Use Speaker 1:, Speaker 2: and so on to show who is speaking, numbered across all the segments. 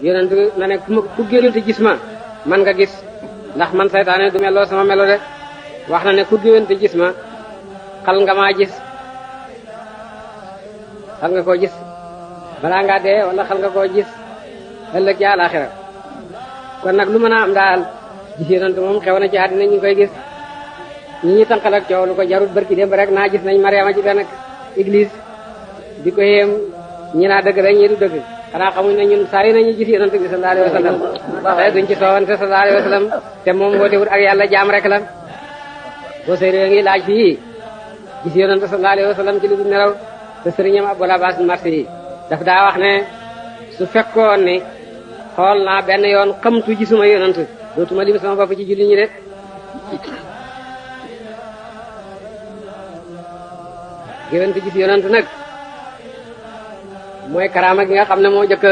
Speaker 1: yonent na ne ku géwénte gis ma man nga gis ndax man saytaane du meloo sama melo de wax na ne ku géwénte gis ma xal nga maa gis xal nga koo gis balaa ngaa dee wala xal nga koo gis ëllëg ci àlaxira kon nag lu mën a am daal gis yonent moom xew na ci àddina ñu ngi koy gis ñi ñuy tànqal ak coow lu ko jarut barki démb rek naa gis nañ Mariama ci benn église di ko yéem ñi naa dëgg rek ñi du dëgg xanaa xamuñ ne ñun saa yi nañu gis yonent bi sallallahu alayhi wa sallam te duñ ci soowante sallallahu alayhi wa sallam te moom wootewut ak yàlla jaam rek la boo séeréer ngi laaj fii gis yonent sallallahu alayhi wa sallam ci lu du nelaw te sëriñam Abul Abbas Marsi yi daf daa wax ne su fekkoon ne xool naa benn yoon xamtu gisuma yonent dootuma lim sama bopp ci julli ñi de géwénte gis yonent nag mooy karaama gi nga xam ne moo jëkk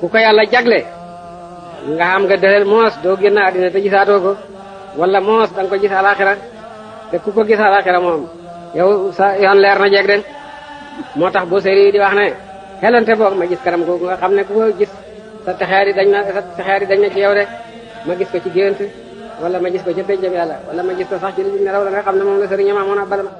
Speaker 1: ku ko yàlla jagle nga xam nga dëxel moos doo génn àddina te gisaatoo ko wala moos danga ko gis alaxira te ku ko gis alaxira moom yow sa yoon leer na jeeg den moo tax boo séeri di wax ne xelante boog ma gis karam googu nga xam ne ku ko gis sa texeer yi dañ na ci yow de ma gis ko ci géwént wala ma gis ko ci péncam yàlla wala ma gis ko sax ci li nelaw la nga xam ne moom la sëriñam amoon a bala ma